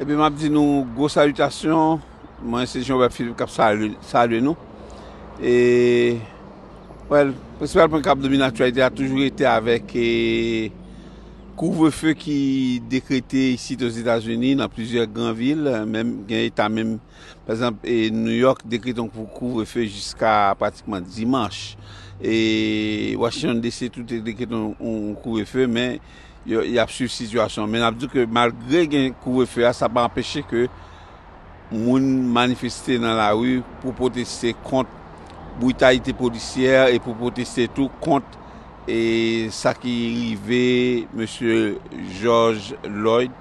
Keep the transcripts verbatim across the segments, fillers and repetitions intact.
Ebyen, m ap di nou gwo salitasyon. Mwen, se Jean Robert Philippe k ap salye, salye nou. E, well, prensipal pwen k ap domine aktyalite a toujou rete avèk, e, kouvrefe ki dekrete isit Ozetazini, nan plizyè gran vil, menm gen eta menm, pa egzanp, e, New York dekrete yon kou-, kouvrefe jiska pratikman dimanch. E Washington D C tou te dekrete yon, yon kouvrefe, men yo, y ap swiv sitiyasyon. Men n ap di ke malgre gen kouvrefe a, sa pa anpeche ke moun manifeste nan lari pou pwoteste kont britalite polisyè e pou pwoteste tou kont, e, sa ki rive mesye George Floyd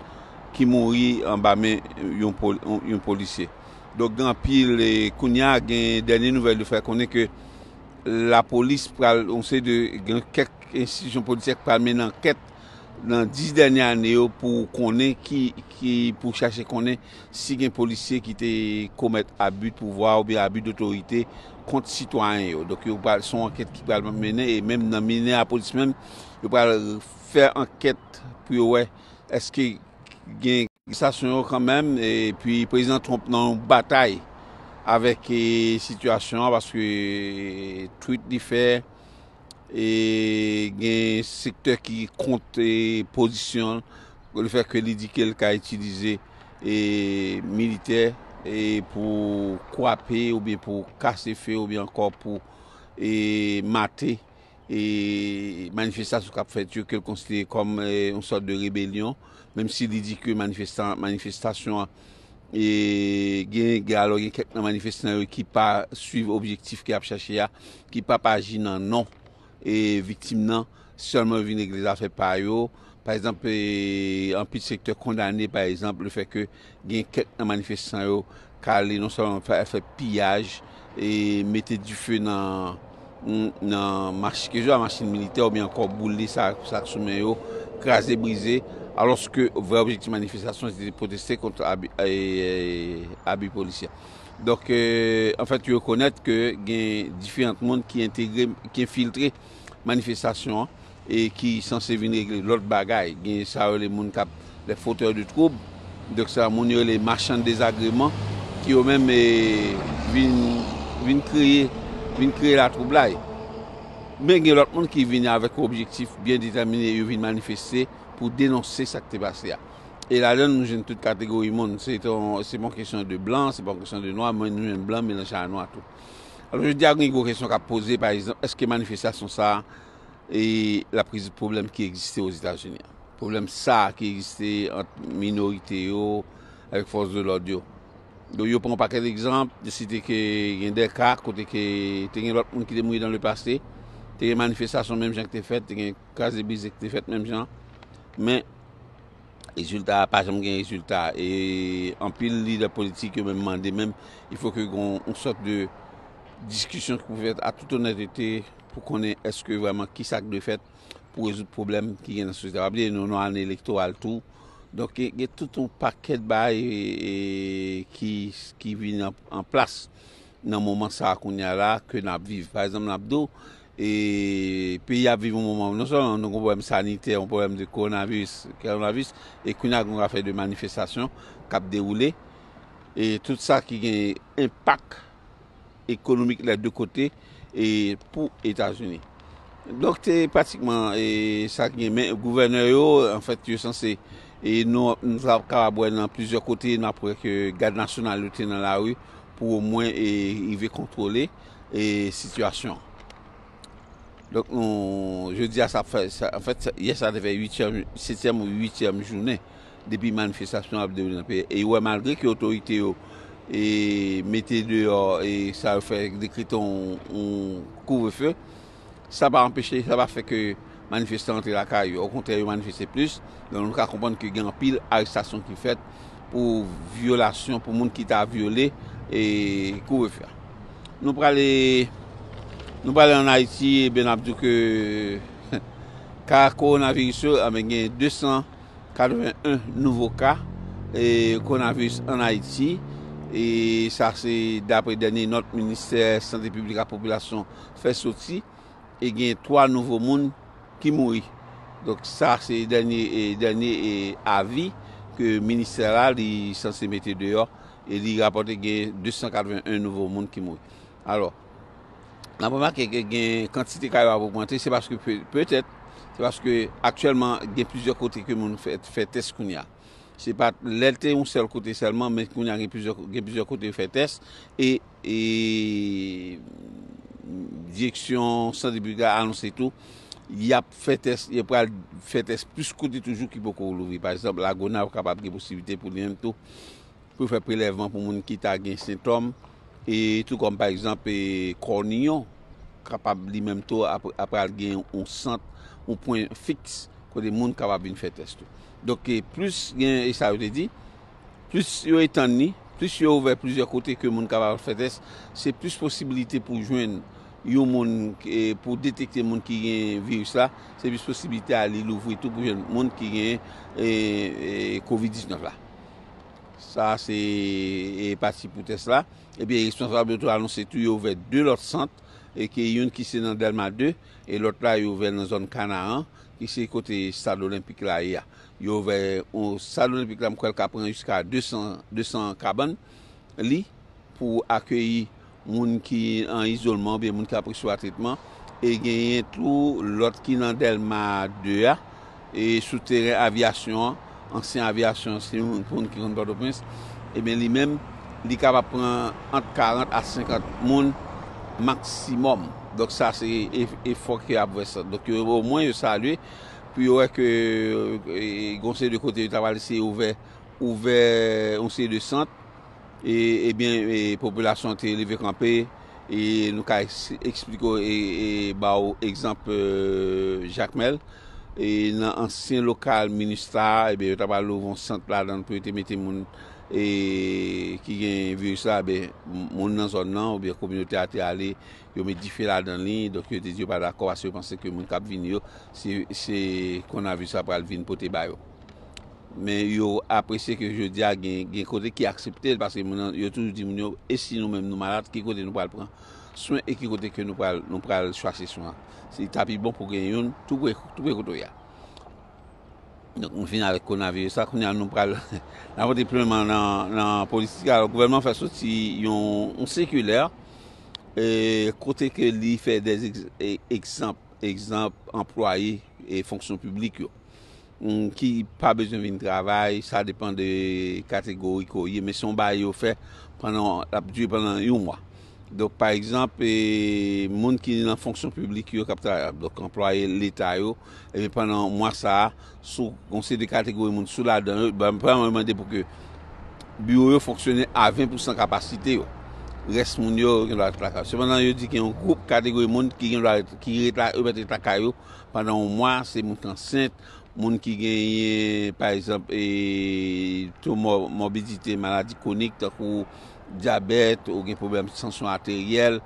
ki mouri anba men yon pol-, yon polisye. Donk, gen anpil, e, kounye a, gen dènye nouvèl yo fè konnen ke lapolis pral, yon seri de, gen kèk enstitisyon polisyè k pral mennen ankèt nan dis dènye ane yo pou konnen ki, ki, pou chache konnen si gen polisye ki te komèt abi de pouvwa oubyen abi dotorite kont sitwayen yo. Donk, yo pral, se yon ankèt ki pral mennen, e menm nan Minneapolis menm, yo pral fè ankèt pou yo wè èske gen arestasyon yo kanmenm, epi Prezidan Trump nan yon batay avèk, e, sitiyasyon an, paske, e, tweet li fè, e, gen sektè ki kont, e, pozisyon l, lefètke li di ke l ka itilize, e, militè, e, pou kwape oubyen pou kase fe oubyen ankò pou, e, mate, e, manifestasyon k ap fèt yo, ke l konsidere kòm, e, yon sòt de rebelyon, menm si li di ke manifestan, manifestasyon an, e, gen, gen, alò, gen kèk nan manifestan yo ki pa swiv objektif ke y ap chache a, ki p ap aji nan non, e, viktim nan, sèlman yo vin regle zafè pa yo. Pa egzanp, e, anpil sektè kondane, pa egzanp, lefètke gen kèk nan manifestan yo k ale non sèlman fè, fè piyaj, e mete dife nan, nan mach-, ke swa machin militè oubyen ankò boule sa, sa k sou men yo, kraze brize, alòske vrè objektif manifestasyon se te pwoteste kont abi, e, e, abi polisyè. Donk, e, anfèt, yo rekonèt ke gen diferan moun ki entegre, ki enfiltre manifestasyon an e ki sanse vin regle lòt bagay. Gen sa yo rele moun k ap, les fauteurs de trouble. Donk, sa moun yo rele machann dezagreman ki yo menm, e, vin, vin kreye, vin kreye latwoublay. Men gen lòt moun ki vin avèk yon objektif byen detèmine, yo vin manifeste pou denonse sa k te pase a. E ladan nou jwenn tout kategori moun. Se ton, se pa yon kesyon de blan, se pa yon kesyon de nwa, men nou jwenn blan melanje a nwa tou. Alò, jodi a, gen gwo kesyon k ap poze, pa egzanp, èske manifestasyon sa a, e, l ap rezoud pwoblèm ki egziste Ozetazini an? Pwoblèm sa a ki egziste ant minorite yo avèk fòs de lòd yo. Donk, yo pran yon pakèt egzanp, yo site ke gen de ka kote ke te gen lòt moun ki te mouri dans le passé, te gen manifestasyon menm jan ki te fèt, te gen kraze brize ki te fèt menm jan. Men, rezilta a pa janm gen rezilta. E anpil lidè politik yo menm mande menm, il faut que gon yon sòt de diskisyon ki pou fèt a tout onètete pou konnen èske vrèman ki sa k dwe fèt pou rezoud pwoblèm ki gen nan sosyete a. Pa bliye nou nan ane elektoral tou. Donk, gen, gen tout yon pakèt bagay, e, e, ki, ki vin an, an plas nan moman sa a kounye a la ke n ap viv. Pa egzanp, n ap di w, e, peyi a ap viv yon moman, non sèlman nou gen yon pwoblèm sanitè, yon pwoblèm de kowonaviris, kowonaviris, e kounye a gen yon afè de manifestasyon k ap dewoule, e tout sa ki gen enpak ekonomik lè de kote, e pou Etazini. Donk, te pratikman, e, sa k gen, men gouvènè yo, anfèt, yo sanse, e nou, nou kapab wè nan plizyè kote, n ap wè ke gad nasyonal yo te nan lari pou omwen, e, rive kontwole, e, sitiyasyon an. Donk, nou, jodi a, sa fè, sa, anfèt, sa, yè sa te fè uityèm, setyèm ou uityèm jounen depi manifestasyon ap dewoule nan peyi. E wè, malgre ke otorite yo, e, mete deyò, e sa yo fè, dekrete yon, yon kouvrefe, sa pa anpeche, sa pa fè ke manifestan rantre lakay yo. Okontrè, yo manifeste plis. Donk, nou ka konprann ke gen anpil arestasyon ki fèt pou vyolasyon, pou moun ki ta vyole, e, kouvrefe a. Nou prale, nou prale ann Ayiti, ebyen, n ap di ke ka kowonaviris yo, ebyen, gen de san katreven en nouvo ka, e, kowonaviris ann Ayiti. E sa se dapre dènye nòt Ministè Sante Piblik ak Popilasyon fè soti. E gen twa nouvo moun ki mouri. Donk, sa se dènye, e, dènye, e, avi ke ministè la li sanse mete deyò, e li rapòte gen de san katreven en nouvo moun ki mouri. Alò, n ap remake ke gen kantite ka yo ap ogmante, se paske pe-, petèt, se paske aktyèlman gen plizyè kote ke moun fè, fè tès kounye a. Se pa lè l te yon sèl kote sèlman, men kounye a gen plizyè, gen plizyè kote yo fè tès, e, e direksyon sante piblik la anonse tou, y ap fè tès, y ap pral fè tès plis kote toujou ki poko louvri. Pa egzanp, Lagonav kapab gen posiblite pou li menm tou, pou fè prelèvman pou moun ki ta gen sentòm, e tou kòm pa egzanp, e Kòniyon kapab li menm tou ap, ap pral gen yon sant, yon pwen fiks kote moun kapab vin fè tès tou. Donk, e plis gen, e sa yo te di, plis yo etann li, plis yo ouvè plizyè kote ke moun kapab fè tès, se plis posiblite pou jwenn yon moun, e pou detekte moun ki gen viris la, se plis posiblite a li louvri tou pou jwenn moun ki gen, e, e, kovid diznèf la. Sa se, e, pati pou tès la. Epi responsab yo tou anonse tou yo ouvè de lòt sant, e ke youn ki se nan Dèlma de, e lòt la yo ouvè nan zòn Kanaran, ki se kote Stad Olenpik la ye a. Yo ouvè yon Stad Olenpik la, m kwè l ka pran jiska de san, de san kabann li pou akeyi moun ki an izolman oubyen moun ki ap resevwa tretman. E genyen tou lòt ki nan Dèlma de a, e sou teren avyasyon an, ansyen avyasyon, se yon moun ki konn Pòtoprens, ebyen li menm, li kapab pran ant karant a senkant moun maksimòm. Donk sa se e-, efò ke y ap fè sa. Donk yo, omwen yo salye, pou yo wè ke, e, gon seri de kote yo ta pral eseye ouvè, ouvè yon seri de sant, e, ebyen, e, popilasyon an te leve kanpe, e nou ka eks-, eksplike w, e, e ba w egzanp, e, Jakmèl, e nan ansyen lokal Minista, ebyen, yo ta pral ouvè yon sant ladan l pou yo te mete moun, e, ki gen viris la, ebyen, moun nan zòn nan, oubyen kominote a te ale, yo met dife ladan li, donk yo te di yo pa dakò paske yo panse ke moun k ap vini yo, se, se kowonaviris la pral vin pote ba yo. Men yo apresye ke jodi a gen, gen kote ki aksepte l, paske moun nan, yo toujou di moun yo, e si nou menm nou malad, ki kote nou pral pran swen e ki kote ke nou pral, nou pral chache swen an? Se ta pi bon pou gen youn tou pre, tou pre kote w ye a. Donk, nou fini avèk kowonaviris la. Kounye a, nou pral, n ap antre pli lwen nan, nan politik. Alò, gouvènman fè soti yon, yon sikilè, e, kote ke li fè de egz-, e, egzanp, egzanp anplwaye, e, fonksyon piblik yo, mm, ki pa bezwen vin travay, sa depann de kategori ke w ye, men se yon bagay yo fè pandan, l ap dire pandan yon mwa. Donk, pa egzanp, e, moun ki nan fonksyon piblik yo k ap travay, donk, anplwaye leta yo, ebyen, pandan mwa sa a, sou, gon seri de kategori moun sou ladan yo, ban, premyèman, yo mande pou ke biwo yo fonksyone a ven pousan kapasite yo. Rès moun yo gen dwa ret lakay yo. Sepandan, yo di gen yon gwoup kategori moun ki gen dwa ret, ki ret la, yo mèt ret lakay yo pandan yon mwa, se moun ki ansent, moun ki genyen, pa egzanp, e, to mò-, mòbidite, maladi kwonik, tankou dyabèt, ou gen pwoblèm tansyon ateryèl.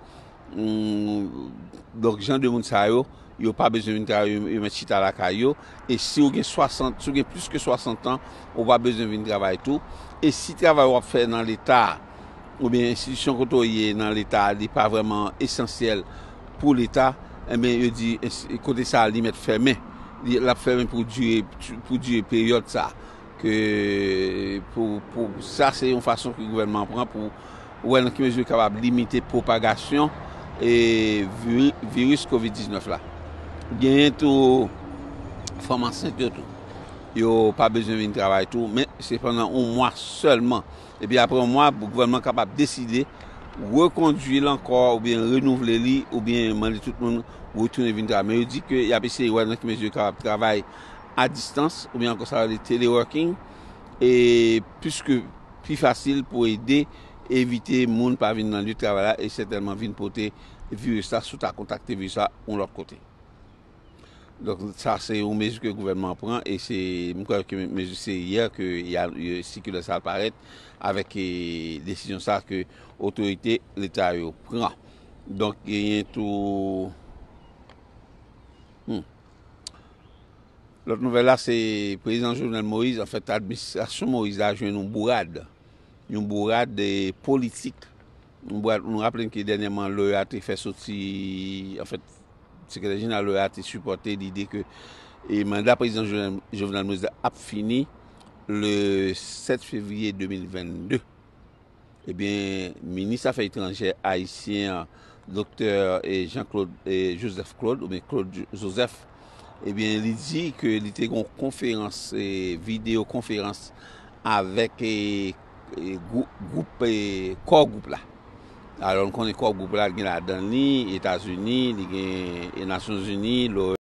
Mm, donk, jan de moun sa yo, yo pa bezwen vin travay, yo, yo mèt chita lakay yo. E si w gen swasant, si w gen plis ke swasant an, ou pa bezwen vin travay tou. E si travay w ap fè nan Leta, oubyen enstitisyon kote w ye nan Leta, li pa vrèman esansyèl pou Leta, enben, yo di, ensti-, kote sa a, li mèt fèmen. Li, l ap fèmen pou dire, pou dire peryòd sa a. Ke pou, pou, sa se yon fason ke gouvènman an pran pou wè nan ki mezi li kapab limite pwopagasyon, e, viri-, viris kovid diznèf la. Genyen tou fanm ansent yo tou. Yo pa bezwen vin travay tou, men se pandan yon mwa sèlman. Epi apre yon mwa, gouvènman kapab deside rekondui l ankò oubyen renouvle li oubyen mande tout moun retounen vin travay. Men yo di ke y ap eseye wè nan ki mezi yo kapab travay a distans, oubyen ankò sa yo rele teleworking, e plis ke pi fasil pou ede evite moun pa vin nan lye de travay la e sètènman vin pote viris la si w ta kontakte viris la yon lòt kote. Donk, sa se yon mezi ke gouvènman an pran, e se, m kwè ke mezi se yè ke y a, e, sikilè sa a parèt avèk, e, desizyon sa a ke otorite Leta yo pran. Donk, genyen tou, hmm. Lòt nouvèl la, se prezidan Jovenel Moïse, anfèt, administrasyon Moïse la jwenn yon bourad, yon bourad, e, politik. Yon bourad, nou raple n ke dènyèman, l'OEA te fè soti, anfèt, sekretè jeneral l'OEA te sipòte lide ke, e, manda prezidan Jovenel, Jovenel Moïse la ap fini le sèt fevriye de mil vennde, ebyen, minis afè etranjè ayisyen an, Doktè, e, Jean-Claude, e, Joseph Claude, oubyen Claude Jo-, Joseph, ebyen, li di ke li te gen yon konferans, e, videyo konferans avèk, e, e, gwou-, gwoup, e, Core Group la. Alò, nou konnen Core Group la, gen ladan li Etazini, li gen, e, Nasyonzini,